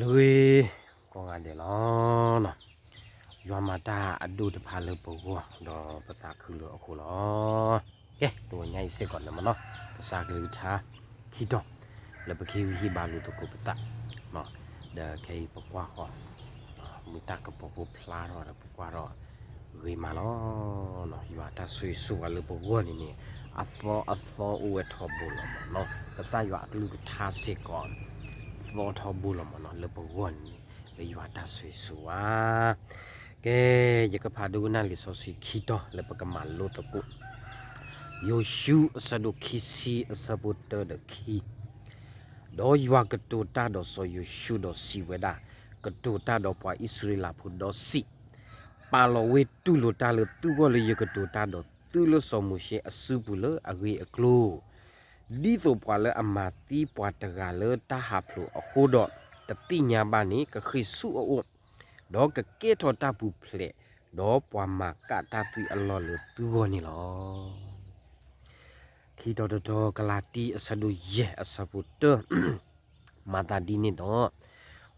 လၢဂ့ၤ ကိးဂၤဒဲးလီၤ. ယွၤမၤတၢ်အဒိၣ်တဖၣ်လၢပဂီၢ် ဒီးပသးခုလၢအဃိလီၤ. ကဲ တဝီညါအံၤစ့ၢ်ကီးန့ၣ်မ့ၢ်နီၤ ကစၢ်ကလုၢ်ကထါ ခံတီၤ လၢပကဟံးဂံၢ်ဟ့ၣ်ဘါလိာ်သကိးပသး ဒီးခဲအံၤပကွၢ်ဃီၤ မ့ၢ်တၢ်ကပီၤဖိဖျါထီၣ်ဒီးပကွၢ်ထီၣ် ဂ့ၤမးလီၤ. ယွၤတၢ်ဆိၣ်ဂ့ၤဆိၣ်ဝါလၢပဂီၢ်န့ၣ်န့ၣ် အသီအသီအိၣ်ဝဲထီဘိလီၤမ့ၢ်နီၤ. ကစၢ်ယွၤအကလုၢ်ကထါစ့ၢ်ကီး သီထီဘိလီၤမ့ၢ်နီၤ လၢပဂီၢ်န့ၣ်န့ၣ် လၢယွၤတၢ်ဆိၣ်ဂ့ၤဆိၣ်ဝါ ကဲ ယကဖးဒိကနၣ်လံာ်စီဆှံခံတီၤလၢပကမၤလိသကိး ယိၤၡူအဆၢဒိၣ်ခံဆံအဆၢဖိတၢဒီးခံ ဒီးယွၤကတိၤတၢ်ဒီးစီၤယိၤၡူဒီးစံးဝဲဒၣ်, ကတိၤတၢ်ဒီးပှၤအံၣ်စရ့လးဖိဒီးစံး, ပာ်လီၤဝ့ၢ်တူၢ်လိာ်တၢ်လၢသုဂီၢ်လၢယကတိၤတၢ်ဒီးသုလၢစီၤမိၤၡ့အစုပူၤလၢအဂ့ၢ်အကျိၤ, ဒ်သိးပှၤလၢအမၤသံပှၤတဂၤလၢတၢ်ဟးဖျိးအဃိဒီး တသ့ၣ်ညါဘၣ်န့ၣ် ကဃ့ၢ်ဆူအအိၣ်, ဒီးကကဲထီၣ်တၢ်ပူၤဖျဲး, ဒီးပှၤမၤကၣ်တၢ်သွံၣ်အလီၢ်လၢသုဂီၢ်န့ၣ်လီၤ. ခံတီၤတတီၤ ကလၤတံ အဆၢဒိၣ်ယဲၢ် အဆၢဖိတၢ, မၤသးဒ်န့ၣ်ဒီး,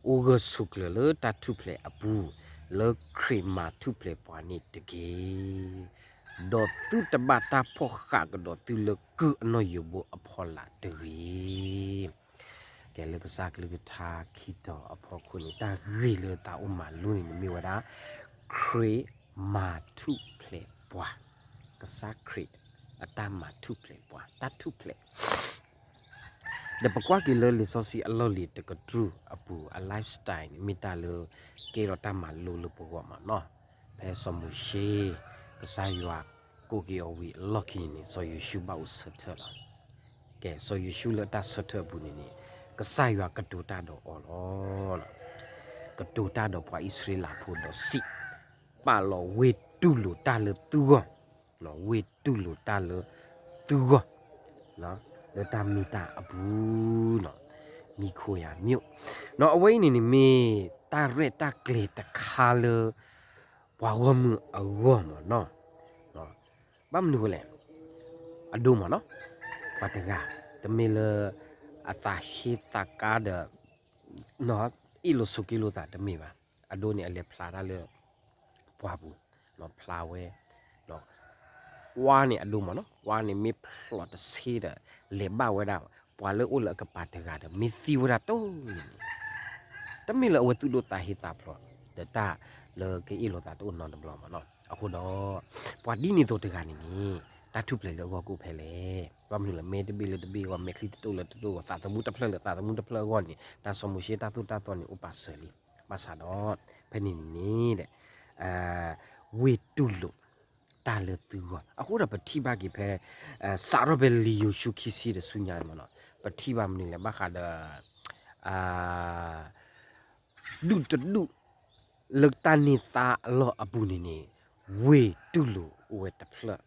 အိၣ်ဂၢၢ်ဆိးကျၢၤလၢတၢ်ထူၣ်ဖျဲးအပူၤ, လၢခရံာ်မၤထူၣ်ဖျဲးပှၤန့ၣ်တက့ၢ်. ဒီးသုတဘၣ်တၢ်ဖီၣ်ဃာ်ကဒီးသုလၢကုၢ်အနီၣ်ယိးဘိအဖီလာ်တဂ့ၤ. ကဲလၢကစၢ်ကလုၢ်ကထါခံတီၤအဖီခိၣ်န့ၣ် တၢ်ဂ့ၢ်လၢသးအိၣ်မၤလိန့ၣ် မ့ၢ်ဝဲဒၣ် ခရံာ်မၤထူၣ်ဖျဲးပှၤ, ကစၢ်ခရံာ်အတၢ်မၤထူၣ်ဖျဲးပှၤ, တၢ်ထူၣ်ဖျဲး ဒီးပကွၢ်က့ၤလၢလံာ်စီဆှံအလီၢ်လံၤတကတြူၢ်အပူၤ အ lifestyle န့ၣ် မ့ၢ်တၢ်လၢ ကဲထီၣ်တၢ်မၤလိလၢပဂီၢ်မ့ၢ်နီၤ. ဖဲစီၤမိၤၡ့ ကစၢ်ယွၤကိးက့ၤအီၤဝံၤအလီၢ်ခံန့ၣ် စီၤယိၤၡူဘၣ်အိၣ်ဆၢထၢၣ်လီၤ. ကဲ စီၤယိၤၡူလၢတၢ်ဆၢထၢၣ်အပူၤန့ၣ်န့ၣ် ကစၢ်ယွၤကတိၤတၢ်ဒီးအီၤလီၤ. ကတိၤတၢ်ဒီးပှၤအံၣ်စရ့လးဖိဒီးစံး, ပာ်လီၤဝ့ၢ်တူၢ်လိာ်တၢ်လၢသုဂီၢ်, ဝ့ၢ်တူၢ်လိာ်တၢ်လၢသုဂီၢ်, လၢတၢ်မ့ၢ်တၢ်အပူၤ, မံခိယၤမ့ၢ်, အဝဲအံၤန့ၣ်န့ၣ်မ့ၢ်တၢ်ရဲၣ်တၢ်ကျဲၤတခါလၢ ပှၤဂီၢ်မုၢ်အဂီၢ်မ့ၢ်နီၤ. ဘၣ်မနုၤဝဲလဲၣ်, အဒိမ့ၢ်နီၤ, ပှၤတဂၤ, တမ့ၢ်လၢ အသးဟ့သးကါဒီး အ့ၣ်လိာ်ဆိးက့လိာ်သးတမ့ၢ်ဘၣ်. အဒိန့ၣ် အလဲၤဖျါတၢ်လၢ ပှၢ်ပူၤ, ဖျါဝဲ, ကွၢ်န့ၣ်အဒိမ့ၢ်နီၤ, ကွၢ်န့ၣ်မ့ၢ်ဖျိးတဆ့ဒီး လဲၤဘၣ်ဝဲဒၣ် ပှၤလၢအိၣ်လၢအကပၤတဂၤဒီး မ့ၢ်သံဝဲဒၣ်တိၢ်န့ၣ် တမ့ၢ်လၢအဝဲသူၣ်ဒိၣ်သးဟ့သးဖျိး ဒီးတၢ်လၢကအ့ၣ်လိာ်သးတအိၣ်နီတဘျီမ့ၢ်နီၤ. အဃိဒီး ပှၤဒ်န့ၣ်သိးတဂၤန့ၣ်န့ၣ် တၢ်ထူၣ်ဖျဲးလၢအဂီၢ်ကအိၣ်ဖဲလဲၣ်. ဘၣ်မနုၤလဲၣ် မဲတဘ့ၣ်လၢတဘ့ၣ်အဂီၢ်, မဲာ်ချံတတိၣ်လၢတတိၣ်အဂီၢ်, သးသမူတဖျၢၣ်လၢသးသမူတဖျၢၣ်အဂီၢ်န့ၣ် တၢ်စီၤမိၤၡ့တၢ်သိၣ်တၢ်သီန့ၣ် အိၣ်ပာ်စၢၤလံ. ဘၣ်ဆၣ်ဒီး ဖဲန့ၣ်န့ၣ် ဝ့ၢ်တူၢ်လိာ်တၢ်လၢသုဂီၢ်. အဃိဒီးပထံၣ်ဘၣ်က့ၤဖဲ စးထီၣ်ဖဲလံာ်ယိၤၡူခံဆံဒီးဆူညါန့ၣ်မ့ၢ်နီၤ, ပထံၣ်ဘၣ်မနုၤလဲၣ် ဘၣ်ဃးဒီး ဒူၣ်တဒူၣ် လၢတၢ်န့ၢ်သါအလီၢ်အပူၤန့ၣ်န့ၣ် ဝ့ၢ်တူၢ်လိာ်အိၣ်ဝဲတဖျၢၣ်,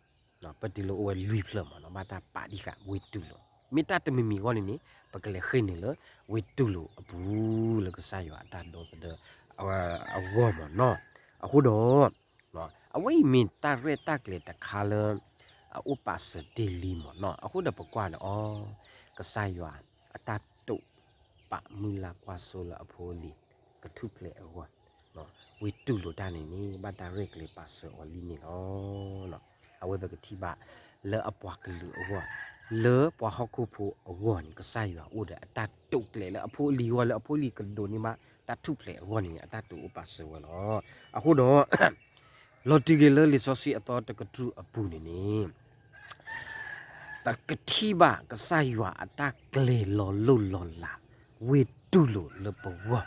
ပတုၤလၢအိၣ်ဝဲလွံၢ်ဖျၢၣ်မ့ၢ်နီၤ, ဘၣ်တၢ်ပာ်ဒံးဃာ်ဝ့ၢ်တူၢ်လိာ်. မ့ၢ်တၢ်တမံၤမံၤအဂီၢ်န့ၣ်န့ၣ် ပကလဲၤဃ့ၢ်န့ၣ်လၢ ဝ့ၢ်တူၢ်လိာ်အပူၤ လၢကစၢ်ယွၤအတၢ်ဒီသဒၢအဂီၢ်မ့ၢ်နီၤ. အဃိဒီး အဝဲအံၤမ့ၢ်တၢ်ရဲၣ်တၢ်ကျဲၤတခါလၢ အအိၣ်ပာ်စၢၤတ့ၢ်လံမ့ၢ်နီၤ. အဃိဒီးပကွၢ်ဒီးအီၤ ကစၢ်ယွၤအတၢ်တိာ်ပာ်မုၢ်လၢ်ကွၢ်စိလၢအဖိအလံၤ ကထူၣ်ဖျဲးအဂီၢ်, ဝ့ၢ်တူၢ်လိာ်တၢ်န့ၣ်န့ၣ် ဘၣ်တၢ်ရဲၣ်ကျဲၤပာ်စၢၤအီၤလံန့ၣ်လီၤ. အဝဲပကထံၣ်ဘၣ်လၢအပှၤကလုာ်အဂီၢ်, လၢပှၤဟီၣ်ခိၣ်ဖိအဂီၢ်န့ၣ် ကစၢ်ယွၤအိၣ်ဒီးအတၢ်တိာ်ကျဲၤလၢအဖိအလံၤအဂီၢ် လၢအဖိအလံၤကဒိးန့ၢ်ဘၣ်တၢ်ထူၣ်ဖျဲးအဂီၢ်န့ၣ် အတၢ်တိာ်အိၣ်ပာ်စၢၤဝဲလီၤ. အဃိဒီး လီၤတံၢ်က့ၤလၢလံာ်စီဆှံအသီတကတြူၢ်အပူၤန့ၣ်န့ၣ် ပကထံၣ်ဘၣ်ကစၢ်ယွၤအတၢ်ကျဲၤလီၤလိၢ်လီၤလး ဝ့ၢ်တူၢ်လိာ်လၢပဂီၢ်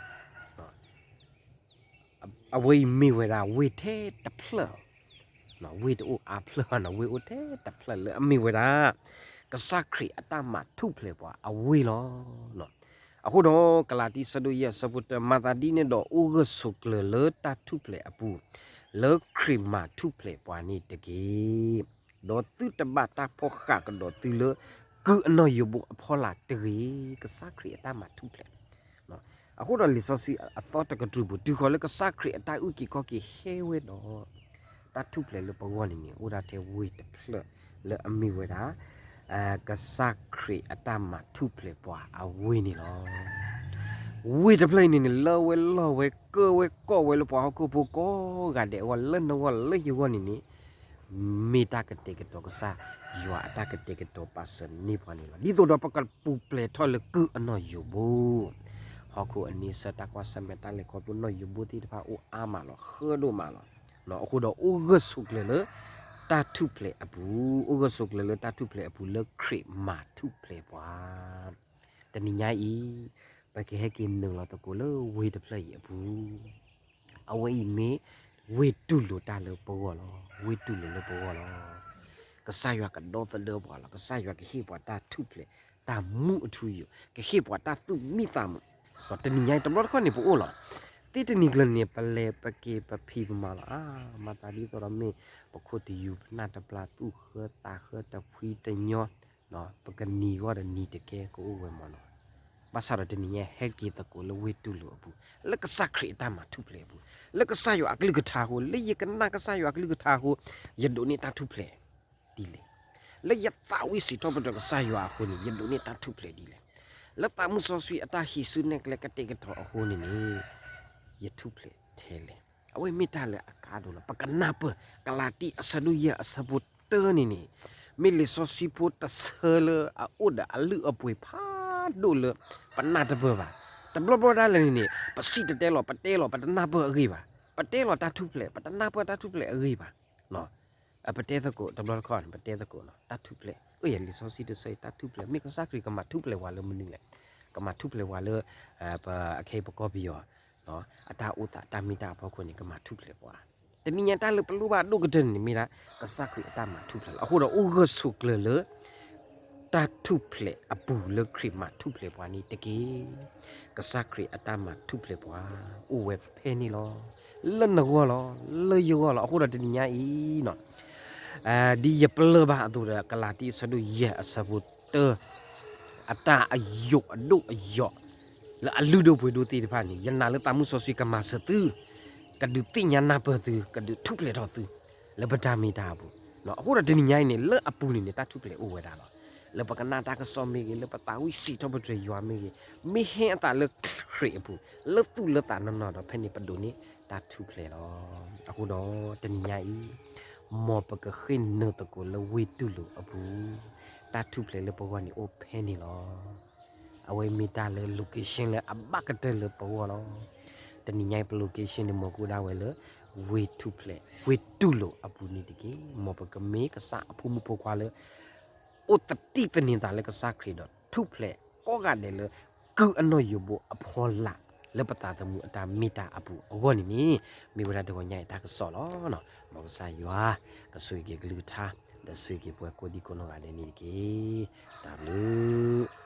အဝဲအံၤမ့ၢ်ဝဲဒၣ်ဝ့ၢ်ထဲတဖျၢၣ်, ဝ့ၢ်တအိၣ်အါဖျၢၣ်ဘၣ်နီၤ, ဝ့ၢ်အိၣ်ထဲတဖျၢၣ်လၢအမ့ၢ်ဝဲဒၣ် ကစၢ်ခရံာ်အတၢ်မၤထူၣ်ဖျဲးပှၤအဝ့ၢ်လီၤ. အဃိဒီး ကလၤတံဆၢဒိၣ်ယဲၢ်အဆၢဖိတၢ မၤသးဒ်န့ၣ်ဒီး အိၣ်ဂၢၢ်ဆိးကျၢၤလၢတၢ်ထူၣ်ဖျဲးအပူၤ, လၢခရံာ်မၤထူၣ်ဖျဲးပှၤန့ၣ်တက့ၢ်. ဒီးသုတဘၣ်တၢ်ဖီၣ်ဃာ်ကဒီးသုလၢ ကုၢ်အနီၣ်ယိးဘိအဖီလာ်တဂ့ၤ, ကစၢ်ခရံာ်အတၢ်မၤထူၣ်ဖျဲး အဃိဒီးလံာ်စီဆှံအသီတကတြူၢ်ပူၤ တုၤဃီၤလၢကစၢ်ခရံာ်အတၢ်အုၣ်က့ၤခီၣ်က့ၤဟဲဝဲဒီး တၢ်ထူၣ်ဖျဲးလၢပဂီၢ်န့ၣ်န့ၣ် အိၣ်ဒၣ်ထဲဝ့ၢ်တဖျၢၣ်လၢအမ့ၢ်ဝဲဒၣ် ကစၢ်ခရံာ်အတၢ်မၤထူၣ်ဖျဲးပှၤအဝ့ၢ်န့ၣ်လီၤ. ဝ့ၢ်တဖျၢၣ်အံၤန့ၣ်န့ၣ် လၢဝဲလီၢ်ဝဲကၢၢ်ဝဲကိးဝဲလၢပှၤဟီၣ်ခိၣ်ဖိကိးဂၤဒဲးအဂီၢ် လၢနဂီၢ်လၢယဂီၢ်န့ၣ်န့ၣ် မ့ၢ်တၢ်ကတဲာ်ကတီၤကစၢ်ယွၤအတၢ်ကတဲာ်ကတီၤပာ်စၢၤန့ၢ်ပှၤန့ၣ်လီၤ. ဒ်သိးဒီးပကပူၤဖျဲးထီၣ်လၢကုၢ်အနီၢ်ယိာ်ဘိ ဟီၣ်ခိၣ်အန့ဆၢၣ် တၢ်ကွၢ်ဆၢၣ်မဲာ် တၢ်လဲၤခီဖျိ နီၢ်ယိာ်ဘိသ့ၣ်တဖၣ်အိၣ်အါမးလီၤ, ဃၢဒိၣ်မးလီၤ. အဃိဒီးအိၣ်ဂၢၢ်ဆိးကျၢၤလၢ တၢ်ထူၣ်ဖျဲးအပူၤ, အိၣ်ဂၢၢ်ဆိးကျၢၤလၢတၢ်ထူၣ်ဖျဲးအပူၤလၢခရံာ်မၤထူၣ်ဖျဲးပှၤ တနံၤညါအံၤ ပကဟဲက့ၤနုာ်လီၤသကိးလၢဝ့ၢ်တဖျၢၣ်အံၤအပူၤ, အဝဲအံၤမ့ၢ်ဝ့ၢ်တူၢ်လိာ်တၢ်လၢပဂီၢ်လီၤ. ဝ့ၢ်တူၢ်လိာ်လၢပဂီၢ်လီၤ. ကစၢ်ယွၤကဒီသဒၢပှၤလီၤ. ကစၢ်ယွၤကဟ့ၣ်ပှၤတၢ်ထူၣ်ဖျဲး, တၢ်မူအထူအယိာ်, ကဟ့ၣ်ပှၤတၢ်သူၣ်မံသးမုာ်, ဒီးတနံၤညါအံၤတဘျီတခီၣ်န့ၣ် ပအိၣ်လီၤ. သ့တနံၤကျၢၤန့ၣ် ပလဲၤပက့ၤပဖံးပမၤလီၤ. အါ, မၤသးဒ်သိးဒီးမ့ၢ်ပခိၣ်တယူၤ ပနၢ်တပျၢ် သူၣ်ဃၢသးဃၢ တဖှံတညီ, ပကနံၤဂီၢ်ဒီးနံၤတကဲကအိၣ်ဝဲမးနီၤ. ဘၣ်ဆၣ်ဒီးတနံၤညါဟဲက့ၤသကိးလၢဝ့ၢ်တူၢ်လိာ်အပူၤ, လၢကစၢ်ခရံာ်အတၢ်မၤထူၣ်ဖျဲးအပူၤ, လၢကစၢ်ယွၤအကလုၢ်ကထါအဃိ, လၢယကနၣ်ကစၢ်ယွၤအကလုၢ်ကထါအဃိ, ယဒိးန့ၢ်တၢ်ထူၣ်ဖျဲးဒ်လဲၣ်. လၢယသးဝံၣ်စံးထီၣ်ပတြၢၤကစၢ်ယွၤအဃိန့ၣ် ယဒိးန့ၢ်တၢ်ထူၣ်ဖျဲးဒ်လဲၣ်. လၢသးမုၢ်စီဆှံအတၢ်ဟံးစုနဲၣ်ကျဲကတဲာ်ကတီၤအဃိန့ၣ်န့ၣ် ယထူၣ်ဖျဲးထဲလဲၣ်. အဝဲမ့ၢ်တၢ်လၢအကါဒိၣ်လီၤ. ပကနၢ်ပၢၢ် ကလၤတံ အဆၢဒိၣ်ယဲၢ် အဆၢဖိတၢန့ၣ်န့ၣ်, မ့ၢ်လံာ်စီဆှံဖိတဆၢလၢအအိၣ်ဒီးအလုၢ်အပှ့ၤဖးဒိၣ်လၢ ပနၢ်တပၢၢ်ဘၣ်. တဘျီဘျီဒၣ်လဲာ်န့ၣ်န့ၣ် ပစံၣ်တဲၤတဲလီၤ ပတဲလီၤ ပတနၢ်ပၢၢ်အဂ့ၢ်ဘၣ်. ပတဲလီၤတၢ်ထူၣ်ဖျဲး ပတနၢ်ပၢၢ်တၢ်ထူၣ်ဖျဲးအဂ့ၢ်ဘၣ်. ပတဲသကိး တဘျီတခီၣ်န့ၣ် ပတဲသကိးနီၤ တၢ်ထူၣ်ဖျဲး, အၢ ယလံာ်စီဆှံတဆၢအံၤ တၢ်ထူၣ်ဖျဲး မ့ၢ်ကစၢ်ခရံာ်ကမၤထူၣ်ဖျဲးပှၤလၢမနုၤလဲၣ်. ကမၤထူၣ်ဖျဲးပှၤလၢ ပ အခဲအံၤပကီၢ်ပယီၤ အတၢ်အိၣ်သးတၢ်မ့ၢ်တၢ်အဖီခိၣ်န့ၣ် ကမၤထူၣ်ဖျဲးပှၤ. တနံၤညါတၢ်လၢပလိၣ်ဘၣ်ဒိၣ်ကတၢၢ်န့ၣ် မ့ၢ်ဒၣ် ကစၢ်ခရံာ်အတၢ်မၤထူၣ်ဖျဲးလီၤ. အဃိဒီးအိၣ်ဂၢၢ်ဆိးကျၢၤလၢ တၢ်ထူၣ်ဖျဲးအပူၤလၢခရံာ်မၤထူၣ်ဖျဲးပှၤန့ၣ်တက့ၢ်. ကစၢ်ခရံာ်အတၢ်မၤထူၣ်ဖျဲးပှၤ အိၣ်ဝဲဖဲန့ၣ်လီၤ. လၢနဂီၢ်လီၤ, လၢယဂီၢ်လီၤ. အဃိဒီးတနံၤညါအံၤ ဒ်ယပလၢၢ်ဘၣ်အသိးဒီး ကလၤတံ အဆၢဒိၣ်ယဲၢ် အဆၢဖိတၢ အတၢ်အယိာ်အဒိၣ်အယိာ် လၢအလုၢ်ဒိၣ်ပှ့ၤဒိၣ်သ့ၣ်တဖၣ်န့ၣ် ယနာ်လၢသးမုၢ်စီဆှံကမၤစၢၤသု, ကဒုးသ့ၣ်ညါနၢ်ပၢၢ်သု, ကဒုးထူၣ်ဖျဲးထီၣ်သု လၢပတၢ်မ့ၢ်တၢ်အပူၤ. အဃိဒီးတနံၤညါအံၤန့ၣ် လၢအပူၤန့ၣ်န့ၣ် တၢ်ထူၣ်ဖျဲးအိၣ်ဝဲဒၣ်လီၤ. လၢပကနၣ်တၢ်ကစီၣ်မ့ၢ်ဂ့ၤ, လၢပသးဝံၣ်စံးထီၣ်ပတြၢၤယွၤမ့ၢ်ဂ့ၤ, မ့ၢ်ဟဲအသးလၢခရံာ်အပူၤ လၢသူၣ်လၢသးနီၢ်နီၢ်ဒီး ဖဲန့ၣ်ပဒိးန့ၢ်တၢ်ထူၣ်ဖျဲးလီၤ. အဃိဒီးတနံၤညါအံၤ မ်ပကဃ့ၢ်နုာ်သကိးလၢဝ့ၢ်တူၢ်လိာ်အပူၤ, တၢ်ထူၣ်ဖျဲးလၢပဂီၢ်န့ၣ်အိၣ်ဖဲန့ၣ်လီၤ. အဝဲမ့ၢ်တၢ်လၢ location လၢအဘၣ်ကတၢၢ်လၢပဂီၢ်လီၤ. တနံၤညါအံၤပ location န့ၣ် မ့ၢ်ကအိၣ်ဒၣ်ဝဲလၢ ဝ့ၢ်ထူၣ်ဖျဲး ဝ့ၢ်တူၢ်လိာ်အပူၤန့ၣ်တက့ၢ်. မ်ပကမ့ၢ်ကစၢ်အဖိမုၣ်ဖိခွါလၢ အိၣ်သတံၢ်သန့ၤသးလၢကစၢ်ခရံာ်ဒီး ထူၣ်ဖျဲးကိးဂၤဒဲးလၢ ကုၢ်အနီၢ်ယိာ်ဘိအဖီလာ် လၢပသးသမူအတၢ်မ့ၢ်တၢ်အပူၤအဂီၢ်န့ၣ်န့ၣ် မ့ၢ်ဝဲဒၣ်တဂီၤညါအံၤတၢ်ကစီၣ်လီၤ. မ်ကစၢ်ယွၤ ကဆိၣ်ဂ့ၤက့ၤကလုၢ်ကထါ ဒီးဆိၣ်ဂ့ၤက့ၤပှၤကိးဒံကိးနီၢ်ဂၤဒဲးန့ၣ်တက့ၢ်. တၢ်ဘျုး